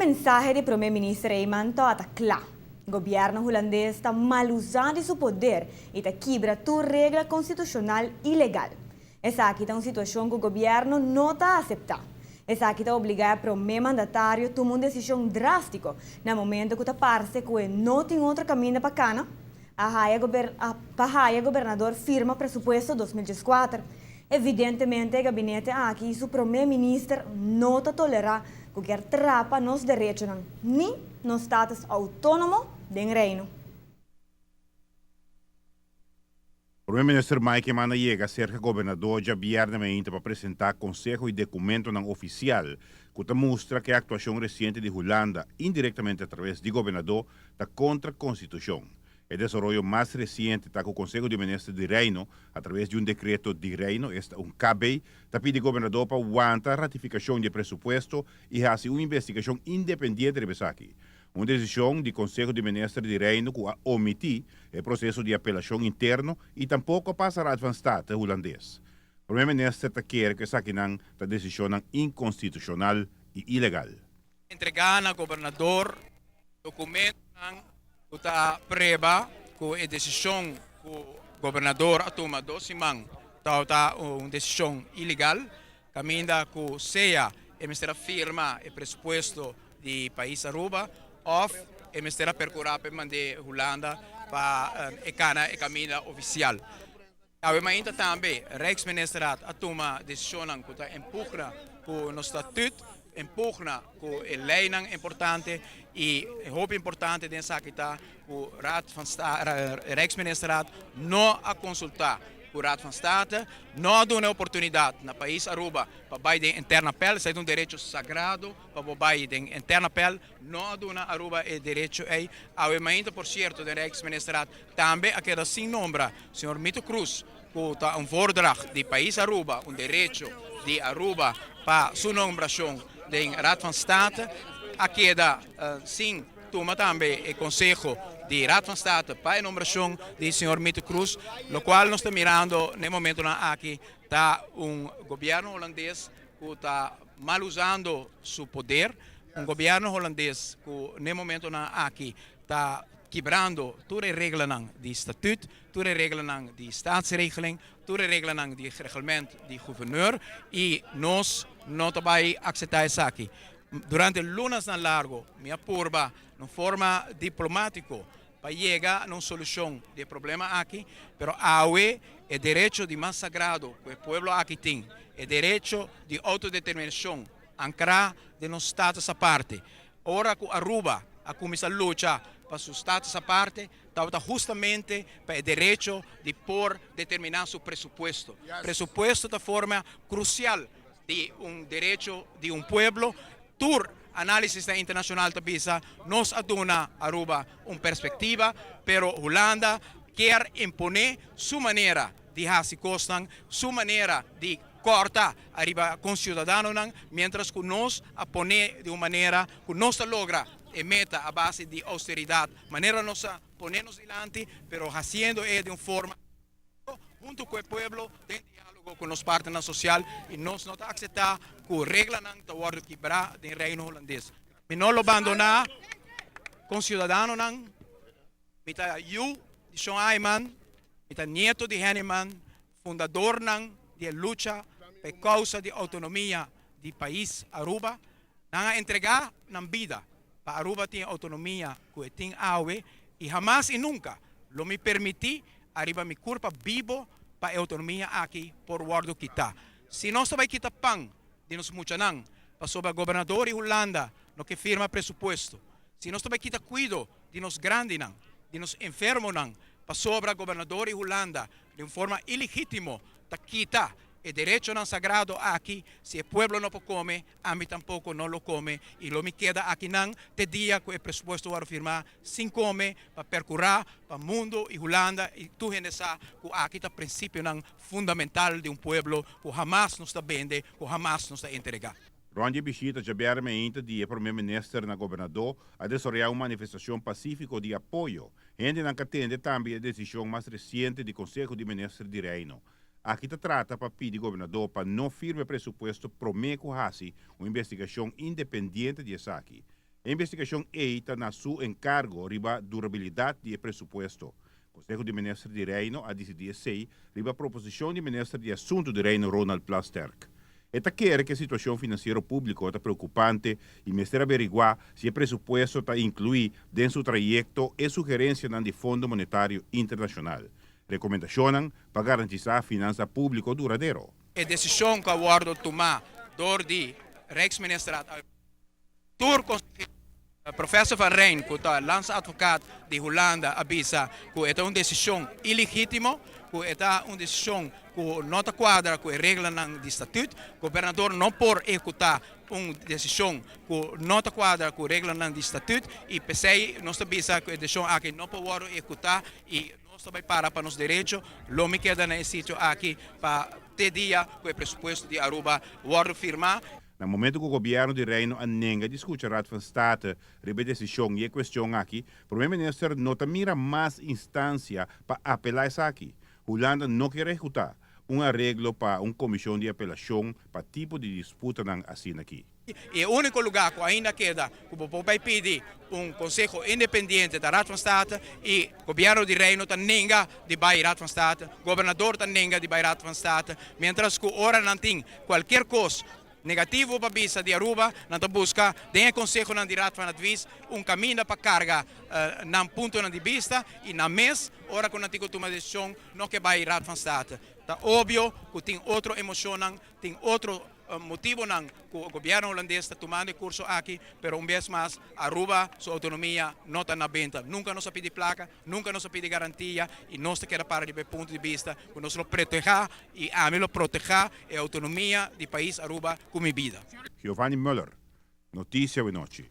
mensahe di Prome Minister Eman tabata cla. Gobierno Hulandes ta malusa di su poder y ta kibra tur regla constitucional y legal. Esaki ta un situacion cu gobierno no ta acepta. Esaki ta obliga e prome mandatario tuma un decision drastico na momento cu ta parce cu e no tin otro caminda pa cana a haya pa haya gobernador firma presupuesto 2014. Evidentemente e gabinete aki y su prome minister no ta tolera cu kier trapa nos derechonan ni nos status autonomo den Reino. Prome Minister Mike Eman a yega serka Gobernador djabièrnè mainta pa presentá konseho i dokumentonan ofisial ku ta mustra ku e aktuashon resiente di Hulanda, indirektamente atraves di Gobernador, ta kontra konstitushon. E desaroyo mas resiente ta ku Konseho di Minister di Reino, atraves di un dekreto di Reino, esta un KB, ta pidi Gobernador pa wanta ratifikashon di e presupuesto i hasi un investigashon independiente riba esaki. Un desishon di Konseho di Minister di Reino ku a omití e proseso di apelashon interno i tampoko a pasa Raad van State hulandes. Prome Minister ta kere ku esakinan ta desishonnan inkonstitushonal i ilegal. Entregá na gobernador dokumentonan ku ta prueba ku e desishon ku gobernador a tuma dos siman tabata un desishon ilegal, Caminda cu sea e mester a firma e presupuesto di pais Aruba of e mester a percura pa e mande Hulanda pa e cana e caminda oficial. Awe mainta tambe Rijksministerraad a tuma decisionnan cu ta empugna cu nos statuut, empugna cu e leynan importante y hopi importante den esaki ta cu Raad van Rijksministerraad no a consulta cu Raad van State, no a duna e oportunidad na pais Aruba pa bay den interne appel, esey ta un derecho sagrado pa bo bay den interne appel, no a duna Aruba e derecho ey. Awe mainta por cierto den Rijksministerraad tambe a keda sin nombra señor Mito Croes cu ta un voordracht di pais Aruba, un derecho di Aruba pa su nombracion den Raad van State, a keda sin Tuma tambe e conseho di Raad van State pa e nombracion di señor Mito Croes, locual nos ta mirando na e momentonan aki ta un gobierno Holandes cu ta mal usando su poder, un gobierno Holandes cu na e momentonan aki ta kibrando tur e reglanan di statuut, tur e reglanan di staatsregeling, tur e reglanan di reglement di gouverneur y nos no ta bay acepta esaki. Durante lunasnan largo mi a purba na un forma diplomatico pa yega na un solucion di e problema aki, pero awe e derecho di mas sagrado cu e pueblo aki tin, e derecho di autodeterminacion ancra den nos status aparte. Ora cu Aruba a cuminsa lucha pa su status aparte, tabata hustamente pa e derecho di por determina su presupuesto. Presupuesto ta forma crucial di un derecho di un pueblo. Tur análisisnan internashonal ta bisa nos a duna Aruba un perspektiva, pero Hulanda kier imponé su manera di hasi kosnan, su manera di kòrta ariba konsiudadanonan, miéntras ku nos a poné di un manera ku nos ta logra e meta a base di ousteridat manera nos a poné nos dilanti, pero hasiendo e di un forma. Huntu ku e pueblo den diálogo ku nos partnernan sosial i nos no ta akseptá ku reglanan ta wòrdu kibrá den Reino Hulandes. Mi no lo bandoná konsiudadanonan. Mi ta yu di Shon Aiman, mi ta nieto di Henny Eman, fundadornan di e lucha pa e kousa di outonomia di pais Aruba. Nan a entregá nan bida pa Aruba tin e outonomia ku e tin awe i hamas i nunka lo mi permití ariba mi kurpa bibo pa e outonomia aki por wòrdu kitá. Si nos ta bai kita pan di nos muchanan pasobra gobernador di Hulanda no ke firma presupuesto, si nos ta bai kita kuido di nos grandinan, di nos enfermonan pasobra gobernador di Hulanda di un forma ilegítimo ta kita e derechonan sagrado aki, si e pueblo no por kome, ami tampoko no lo kome i lo mi keda akinan te dia ku e presupuesto wòrdu firmá sin kome pa perkurá pa mundu i Hulanda i tur hende sa ku aki ta prinsipionan fundamental di un pueblo ku hamas nos ta bende, ku hamas nos ta entregá. Rond di e bishita djabièrnè meinta di e Prome Minister na Gobernadó a desaroyá un manifestashon pasífiko di apoyo. Hendenan ka tende tambe e desishon mas resiente di Konseho di Minister di Reino. Aki ta trata pa pidi gobernador pa no firma e presupuesto prome ku hasi un investigashon independiente di esaki. E investigashon ei ta na su enkargo riba durabilidat di e presupuesto. Konseho di Minister di Reino a disidí esei riba proposishon di Minister di Asuntu di Reino Ronald Plasterk. E ta kere ku e situashon finansiero públiko ta preokupante i mester averiguá si e presupuesto ta inkluí den su trayekto e sugerensianan di Fondo Monetario Internashonal, rekomendashonnan pa garantisá finansa públiko duradero. E desishon ku a wòrdu tumá dor di Rijksministerraad a tur konsehero. Professor Van Rijn, ku ta landsadvocaat di Hulanda, a bisa ku e ta un desishon ilegítimo, ku e ta un desishon ku no ta kuadra ku e reglanan di statuut. Gobernador no por ehekutá un desishon ku no ta kuadra ku reglanan di statuut i p'esei nos ta bisa ku e desishon aki no por wòrdu ehekutá i nos ta bai para pa nos derecho. Lo mi keda na e sitio aki pa te dia ku e presupuesto di Aruba wòrdu firmá. Na momento ku gobièrnu di Reino a nenga di skucha Raad van State riba e desishon i e kuestion aki, Prome Minister no ta mira mas instansia pa apelá esaki. Hulanda no kier ehekutá un areglo pa un komishon di apelashon pa tipo di disputanan asina aki. E úniko lugá ku ainda keda ku bo por bai pidi un konseho independiente ta Raad van State i gobièrnu di Reino ta nenga di bai Raad van State, gobernador ta nenga di bai Raad van State, miéntras ku ora nan tin kualkier kos negativo pa bisa di Aruba, nan ta buska den e konsehonan di Raad van Advies un kaminda pa karga nan puntonan di bista i nan mes ora ku nan tin ku tuma desishon no ke bai Raad van State. Ta obvio ku tin otro emoshonnan, tin otro motibonan ku gobièrnu hulandes ta tumando e kurso aki, pero un bes mas Aruba su outonomia no ta na benta. Nunka nos a pidi plaka, nunka nos a pidi garantia i nos ta keda para riba e punto di bista ku nos lo protehá i ami lo protehá e outonomia di pais Aruba ku mi bida. Giovanni Muller, Noticia Awenochi.